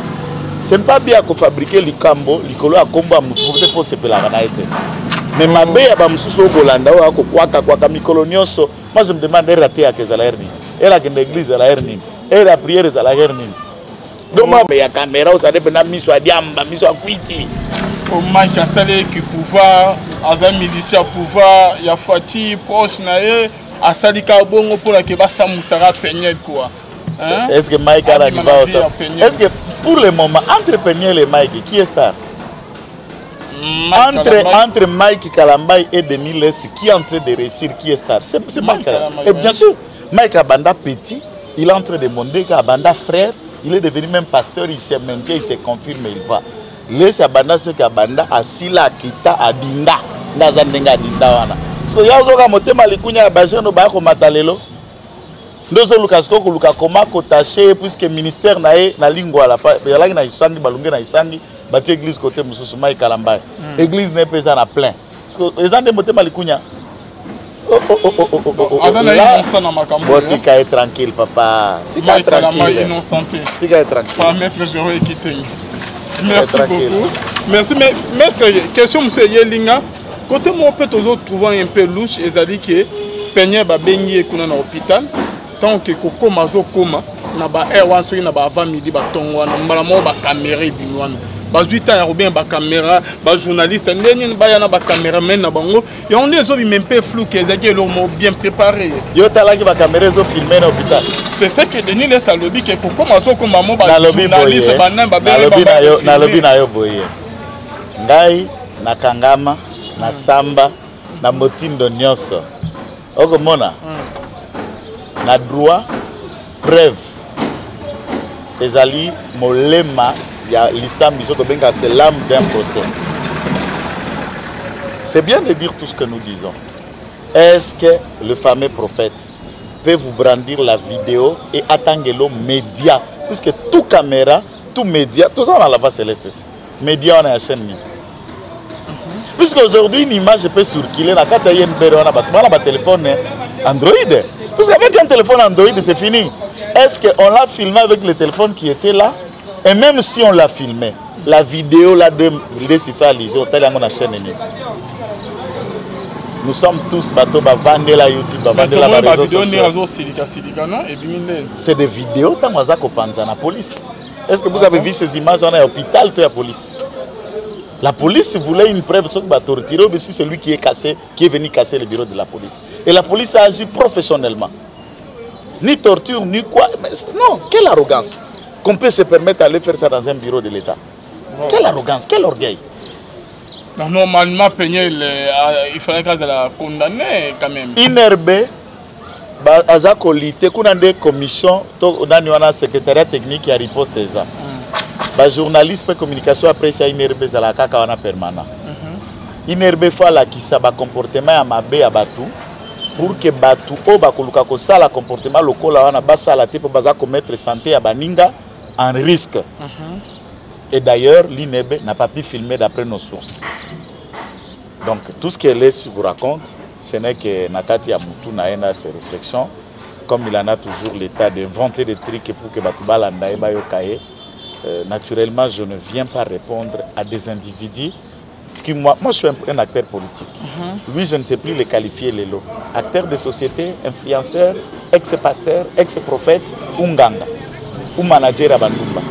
ce n'est pas bien kofabriquer likambo likolo ya kombo ya motu te mpo osepelaka na ye te. Mais mabe ya bamosusu oyo kolanda oyo akokwaka-kwaka mikolo nyonso, moi je me demande ere ateyaka ezala ere nini, ere akende église ezala ere nini, ere ya prière ezalaka ere nini. Donc mabe ya caméra ozali mpena miso ya diamba, miso ya kwiti. O Mike asalaki pouvoir, aza musicien ya pouvoir ya Fatshi, proche na ye, asali kaka bongo mpona ke basambwisaka Peniel quoi. Hein? Est-ce que Mike a la Abima niveau na vie ça? ya Peniel. Est-ce que pour le moment, entre Peniel et Mike, qui est star? Mike Entre, Kalambay. entre Mike Kalambay et Denis Lessie, qui est en train de réussir, qui est star? C'est Mike Mike Kalambay. Kalambay, Et bien sûr, Mike abanda petit, il est en train de monter, abanda frère, il est devenu même pasteur, il se maintient, il se confirme, il va. Lessie abanda ce qu'abanda, asila, akita, adinda. Ndaza ndenge adinda wana. So ya ozoka motema likunya ya bajeunes baya komata lelo. Nde ozoluka sikoyo koluka koma kotache, puisque ministère na ye na Lingwala ezalaki na Isangi, balunge na Isangi, batie église côté mosusu. Mike Kalambay, église na ye mpe eza na plein. Parce que eza nde motema likunya. Oh, oh, oh, oh, oh, oh, oh, Aza na là, innocent na makambo. Botika ye tranquille, papa, tika ye Mike Kalambay tranquille. Innocenté. Tika ye tranquille. Par maître Jérôme Kitenge. Merci Tranquille. beaucoup. Merci. Mais maître, question monsieur Yelinga, côté moi peut toujours trouver un peu louche ezali ke Peniel babengi ye kuna na hôpital, tant que kokoma azokoma na ba heure wana, soki na ba avant midi, batongo wana, mbala moko bacaméra ebimi wana. Bazwi temps ya kobenga bacaméra, bajournaliste nde nini baya na bacameraman na bango. Yango nde ezobima mpe flou ke ezalaki eloko moko bien préparé. Yo otalaki bacaméra ezofilme na hôpital? C'est ce que Denis Lessie alobi ke kokoma azokoma mo bajournaliste banani babengi. Nalobi na yo boye, ngai nakangama nasamba na motindo nyonso okomona na droit, preuve ezali molema ya lisambi, so tobengaka c'est l'âme d'un procès. C'est bien de dire tout ce que nous disons. Est-ce que le fameux prophète peut vous brandir la vidéo et atangelo média, puisque tout caméra, tout média, tout ça dans la voix céleste, média wana ya chaîne nini? Puisque aujourd'hui une image peut circuler na kati ya INPR wana, bato bana batéléphone Android, puisque avec un téléphone Android, c'est fini. Est-ce qu'on l'a filmé avec le téléphone qui était là? Et même si on l'a filmé, la vidéo là de Lesifa Alizé, otali yango na chaîne nini? Nous sommes tous bato bavandela YouTube, bavandela ba réseaux sociaux. C'est des vidéos ntango aza kopanza na police. Est-ce que vous avez vu ces images wana ya hôpital to ya police? La police voulait une preuve, ce qui va torturer, mais si c'est lui qui est cassé, qui est venu casser le bureau de la police. Et la police a agi professionnellement. Ni torture, ni quoi. Mais non, quelle arrogance qu'on peut se permettre d'aller faire ça dans un bureau de l'État. Bon. Quelle arrogance, quel orgueil. Non, normalement, Peniel, il fallait qu'elle la condamner quand même. INRB, aza kolite kuna nde commission to nani wana, secrétariat technique ya riposte eza. Bajournaliste mpe communication ya presse ya INRB ezalaka kaka wana permanent. INRB fo alakisa bacomportement ya mabe ya bato pour que bato oyo bakoluka kosala comportement lokola wana basala te, mpo baza komettre santé ya baninga en risque. Et d'ailleurs, l'INRB n'a pas pu filmer d'après nos sources. Donc tout ce que Lessie vous raconte, ce n'est que na kati ya mutu na ye na ses réflexions, comme il en a toujours l'état d'inventer des trucs pour que bato balanda ye, bayoka ye. Naturellement, je ne viens pas répondre à des individus qui, moi, je suis un acteur politique. Lui, je ne sais plus le qualifier, lelo. Acteur de société, influenceur, ex-pasteur, ex-prophète, ou nganga, ou manager à Bandumba.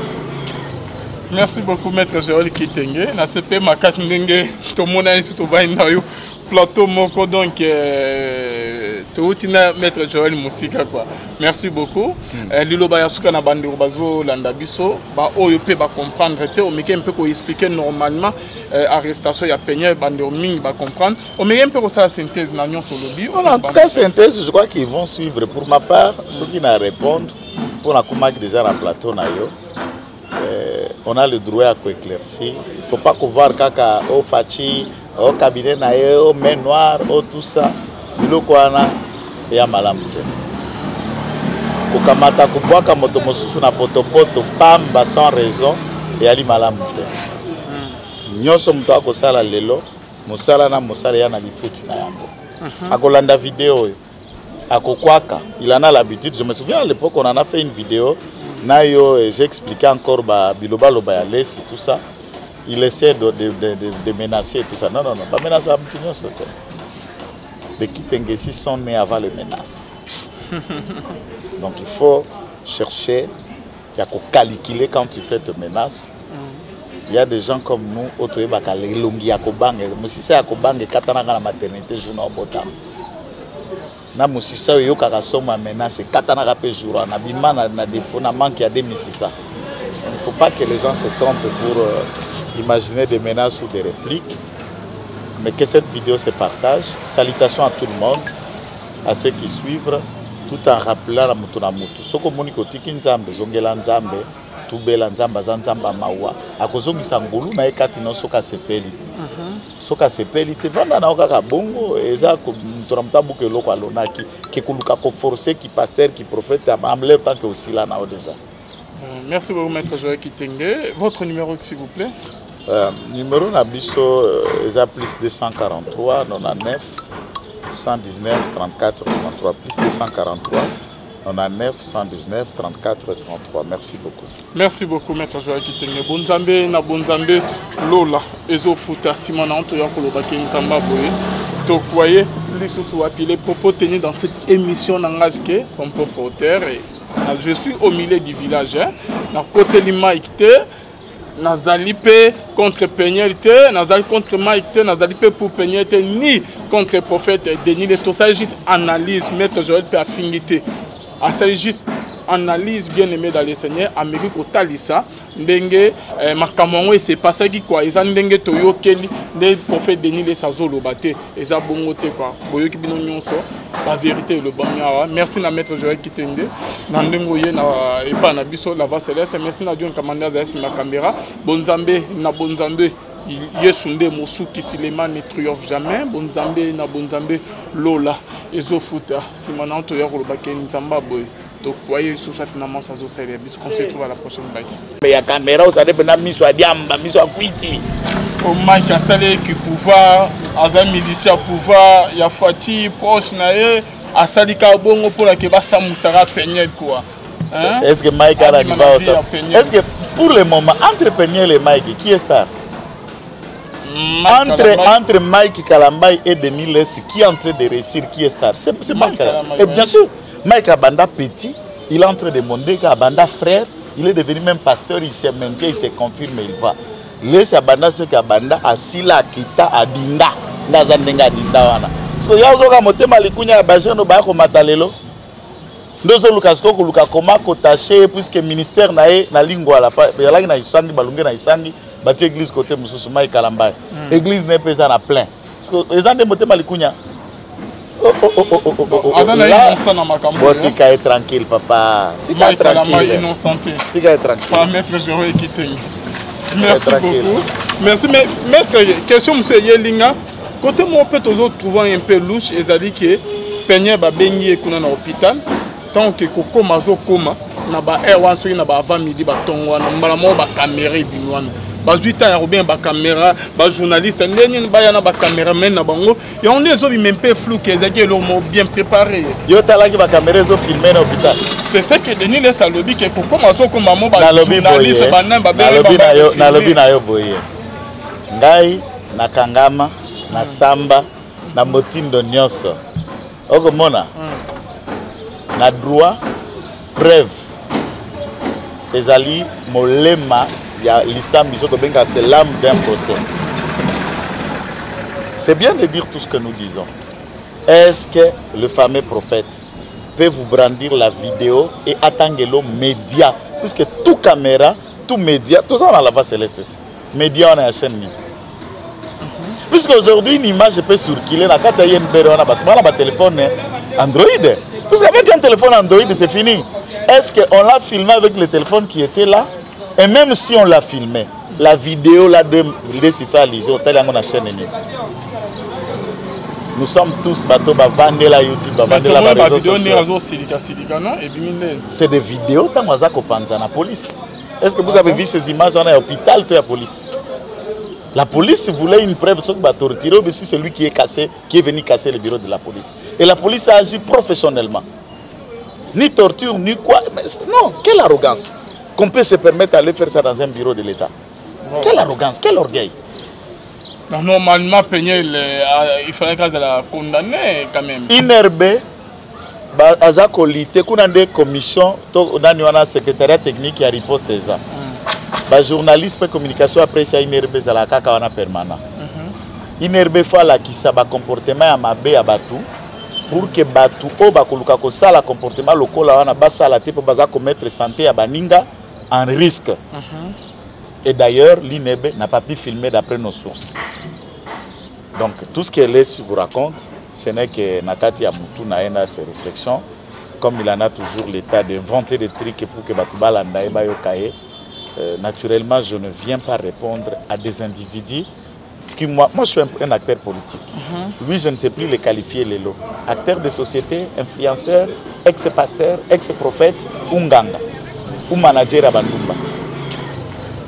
Merci beaucoup, Maître Joël Kitenge. Na CP makasi ndenge tomona surtout na yo plateau moko, donc touti na Maître Joël Musika quoi. Merci beaucoup. Liloba ya suka na bandeko bazolanda biso, ba oyo pe ba comprendre te, omeki mpe ko expliquer normalement arrestation ya Peniel, bandeko mingi ba comprendre. Omeki mpe kosala synthèse na nyonso olobi. Voilà, en tout cas synthèse, je crois qu'ils vont suivre. Pour ma part, ceux qui n'a répondre pour la kumaki déjà na plateau na yo. On a le droit à éclaircir. Il ne faut pas qu'on voit kaka au Fatshi, au cabinet na ye, au main noire, au tout ça. Biloko wana ya malamu te. Kokamata kobwaka moto mosusu na potopoto pamba sans raison eyali malamu te. Nyonso moto akosala lelo, mosala na mosala ya na lifuti na yango. Akolanda video oyo akokwaka, il en a l'habitude. Je me souviens, à l'époque, on en a fait une vidéo na yo et j'ai expliqué encore ba biloba loba ya Lesi, tout ça. Il essaie de menacer, tout ça. Non, non, non, ba menace ya mutu nyonso te. Les Kitengesi sont nés avant les menaces. Donc il faut chercher ya calculer quand tu fais tes menaces. Il y a des gens comme nous oyo toyebaka elongi ya kobanga, mosisa ya kobanga ekatanaka na maternité jour na obotama, na mosisa oyo eyokaka somo ya menace ekatanaka mpe jour wana bima na défaut, na manque ya de misisa. Il ne faut pas que les gens se trompent pour imaginer des menaces ou des répliques, mais que cette vidéo se partage. Salutations à tout le monde, à ceux qui suivent, tout en rappelant na moto na moto, soki omoni kotiki Nzambe, ezongela Nzambe, tubela Nzambe, aza Nzambe ya mawa, akozongisa ngolu na ye kati no soki asepeli. Soki asepeli te, vanda na yo kaka bongo. Eza moto na moto abuka eloko alonaki, ke koluka koforce ki pasteur, ki prophète amler tant que osila na yo déjà. Merci beaucoup, Maître Joël Kitenge. Votre numéro, s'il vous plaît? Numéro na biso eza plus 243 99 119 34 33, plus 243 99 119 34 33. Merci beaucoup. Merci beaucoup, Maître Joël Kitenge. Bonzambe na bonzambe lola ezofuta nsima na nto ya kolobaki Nzambe boye tokwaye lisusu wapi. Les propos tenus dans cette émission n'engagent que son propre auteur et je suis au milieu du village, hein. Na koteli Mike te. Nazali mpe contre Peniel te, nazali contre Mike te, nazali mpe pour Peniel te, ni contre prophète Denis Lessie. Tosali juste analyse. Maître Joël mpe afingi te, asali juste analyse. Bien aimé dans le Seigneur, ameki kotalisa ndenge makambo yango esepasaki quoi. Eza ndenge toyokeli nde prophète Denis Lessie azoloba te, eza bongo te quoi. Boyoki bino nyonso bavérité elobami awa. Merci na maître Joël Kitenge na ndenge oye na epai na biso La Voix Céleste. Merci na John Kamande azali nsima caméra. Bonzambe na bonzambe, Yesu nde mosukisi, le mal ne triomphe jamais. Bonzambe na bonzambe, lola ezofuta. Nsima na toya kolobaki Nzambe aboye tokoye lisusu ati na manso azosalela biso. On se retrouve à la prochaine, bye. Ya caméra ozali mpena miso ya diamba, miso ya kwiti. O Mike asalaki pouvoir, aza musicien ya pouvoir ya Fatshi, proche na ye, asali kaka bongo mpona ke basambwisaka Peniel quoi. Hein? Est-ce que Mike a Abima na vie ya Peniel. Est-ce que pour le moment, entre Peniel et Mike, qui est star? Mike Entre, Kalambay. entre Mike Kalambay et Denis Lessie, qui est en train de réussir, qui est star? C'est Mike Mike Kalambay. Kalambay, Et bien sûr, Mike abanda petit, il est en train de monter, abanda frère, il est devenu même pasteur, il se maintient, il se confirme, il va. Lessie abanda ce qu'abanda, asila, akita, adinda. Ndaza ndenge adinda wana. So yazoka motema likunya ya bajeno ba komata lelo. Ndozoluka sikoyo koluka koma kotache, puisque ministère na ye na Lingwala ezalaki na Isangi, balunge na Isangi, batie église côté mosusu. Mike Kalambay, église na ye mpe eza na plein. Eza nde motema likunya. Oh, oh, oh, oh, oh, oh, oh, aza na Là, innocent na makambo. Bon, tika ye tranquille, papa, tika ye Mike Kalambay tranquille. Innocenté Tika ye tranquille. Par maître Joël Kitenge. Merci Tranquille. beaucoup. Merci. Mais maître, question monsieur Yelinga, côté moi peut toujours trouver un peu louche, ezali que Peniel babengi ye kuna na hôpital, tant que kokoma azokoma na ba heure wana, soki na ba avant midi, batongo wana, mbala moko bacaméra ebimi wana, bazwi temps ya kobenga bacaméra, bajournaliste ndenge nini baya na bacaméraman na bango. Yango nde ezobima mpe flou ke ezalaki eloko moko bien préparé. Yo otalaki bacaméra ezofilme na hôpital? C'est ce que Denis Lessie alobi ke kokoma azokoma mo Nalobi bajournaliste boye, banani babengi. Nalobi na yo, nalobi na yo boye, ngai nakangama na samba na motindo nyonso okomona na droit, preuve ezali molema ya lisambi, so tobengaka c'est l'âme d'un procès. C'est bien de dire tout ce que nous disons. Est-ce que le fameux prophète peut vous brandir la vidéo et atangelo média, puisque tout caméra, tout média, tout ça dans La Voix Céleste, média wana ya chaîne nini? Puisque aujourd'hui une image peut circuler na kati ya INPR wana, bato bana batéléphone Android, parce qu'avec un téléphone Android, c'est fini. Est-ce qu'on l'a filmé avec le téléphone qui était là? Et même si on l'a filmé, la vidéo là de Lessie fait allusion, otali yango na chaîne nini? Nous sommes tous bato bavandela YouTube, bavandela ba réseaux bavideo ndenge sociaux. Azosilika-silika non, ebimi ndenge. C'est des vidéos ntango aza kopanza na police. Est-ce que vous avez vu ces images wana ya hôpital to ya police? La police voulait une preuve, soki batorturé ou si c'est lui qui est cassé, qui est venu casser le bureau de la police. Et la police a agi professionnellement, ni torture ni quoi. Mais non, quelle arrogance qu'on peut se permettre d'aller faire ça dans un bureau de l'État! Quelle arrogance, quel orgueil! Donc, normalement Peniel, il fallait qu'azala condamné quand même. INRB aza kolite kuna nde commission to nani wana, secrétariat technique ya riposte, eza bajournaliste mpe communication ya presse ya INRB ezalaka kaka wana permanent. INRB faut alakisa bacomportement ya mabe ya bato pour que bato oyo bakoluka kosala comportement lokola wana basala te, mpo baza komettre santé ya baninga en risque. Et d'ailleurs, l'INRB n'a pas pu filmer d'après nos sources. Donc tout ce que Lessie vous raconte, ce n'est que na kati ya mutu na ye na ses réflexions, comme il en a toujours l'état d'inventer des trucs pour que bato balanda ye, bayoka ye. Naturellement, je ne viens pas répondre à des individus qui, moi, moi je suis un acteur politique. Lui, je ne sais plus le qualifier lelo. Acteur de société, influenceur, ex-pasteur, ex-prophète, ou nganga, ou manager à Bandumba.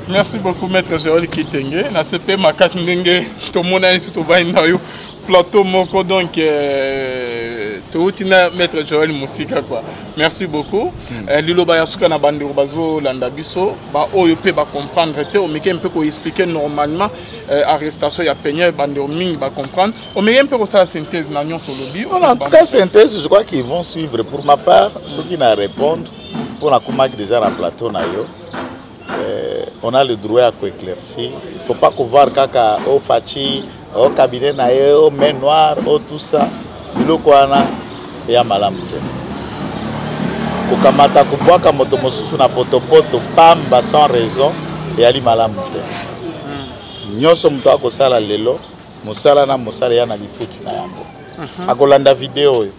Merci beaucoup, maître Joël Kitenge. Nasepeli makasi ndenge tomonani so tovandi na yo plateau moko. Donc touti na maître Joël mosika quoi. Merci beaucoup. Liloba ya suka na bandeko bazolanda biso, baoyo mpe bacomprendre te, omeki mpe koexpliquer normalement arrestation ya Peniel, bandeko mingi bacomprendre. Omeki mpe kosala synthèse na nyonso olobi. Voilà, en tout cas, synthèse, je crois qu'ils vont suivre. Pour ma part, ceux qui n'a répondre, pour la déjà na plateau na yo, On a le droit ya koéclaircir. Il faut pas kovoir kaka o Fatshi, o cabinet na ye, o main noire, o tout ça. Biloko wana eya malamu te. Kokamata, kobwaka moto mosusu na potopoto pamba sans raison eyali malamu te. Nyonso moto akosala lelo, mosala na mosala eya na lifuti na yango. Akolanda video oyo,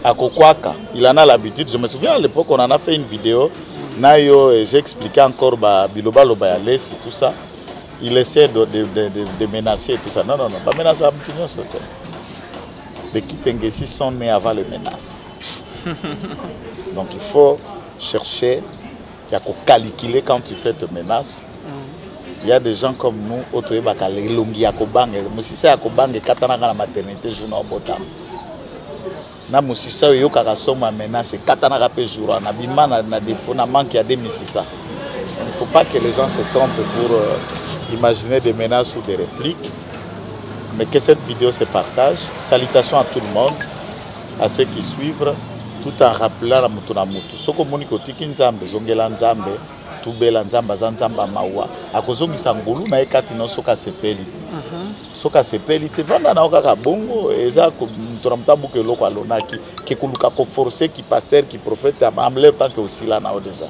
akokwaka, il en a l'habitude. Je me souviens, à l'époque, on en a fait une vidéo na yo et j'ai expliqué encore ba bilobaloba ya lesi, tout ça. Il essaie de menacer, tout ça. Non, non, non, bamenace ya motu nyonso te. Les Kitengesi sont nés avant les menaces, donc il faut chercher ya kocalculer quand tu fais te menaces. Il y a des gens comme nous oyo toyebaka elongi ya kobanga. Mosisa ya kobanga ekatanaka na maternité jour na obotama. Na mosisa oyo eyokaka somo ya menace ekatanaka mpe jour wana bima na défaut, na manque ya de misisa. Il ne faut pas que les gens se trompent pour imaginer des menaces ou des répliques, mais que cette vidéo se partage. Salutations à tout le monde, à ceux qui suivent, tout en rappelant na moto na motu: soki omoni kotiki Nzambe, ezongela Nzambe, tubela Nzambe. Aza Nzambe ya mawa, akozongisa ngolu na ye kati no soki asepeli. Soki asepeli te, vanda na yo kaka bongo. Eza moto na moto abuka eloko alonaki, ke koluka koforcer ki pasteur, ki prophète, en même temps ke osila na yo déjà.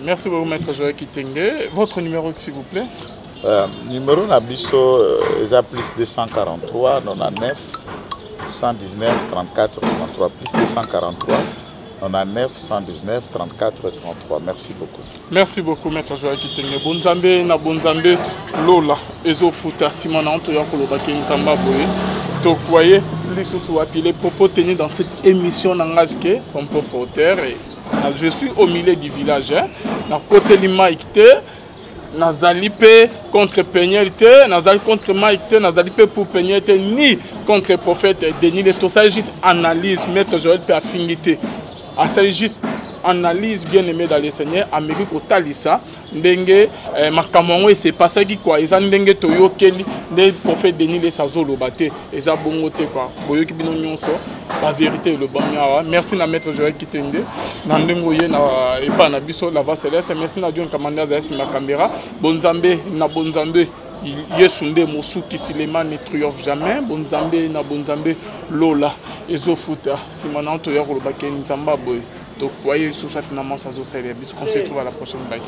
Merci beaucoup, Maître Joël Kitenge. Votre numéro, s'il vous plaît. Numéro na biso eza plus 243 99 119 34 33, plus 243 99 119 34 33. Merci beaucoup. Merci beaucoup, Maître Joël Kitenge. Bonzambe na bonzambe lola ezofuta. Nsima na toya kolobaki Nzambe boye, tokwaye lisusu wapi. Les propos tenus dans cette émission n'engagent que son propre auteur. Et je suis au milieu du village, hein. Nakoteli Mike te, nazali mpe contre Peniel te, nazali contre Mike te, nazali mpe pour Peniel te, ni contre prophète Denis Le. Tosali juste analyse. Maître Joël mpe afingi te, asali juste analyse. Bien aimé dans le Seigneur, ameki kotalisa ndenge makambo yango esepasaki kwa. Eza ndenge toyokeli nde prophète Denis Lesi azoloba te, eza bongo te kwa. Boyoki bino nyonso bavérité elobami awa. Merci na Maître Joël Kitenge na ndenge oye na epai na biso La Voix Céleste. Merci na Dion Kamande azali nsima caméra. Bonzambe na bonzambe, Yesu nde mosukisi, le mal ne triomphe jamais. Bonzambe na bonzambe lola ezofuta. Nsima na toya kolobaki Nzambe boye, tokwaye lisusu atina manso azosalela biso. On se retrouve à la prochaine. Bye.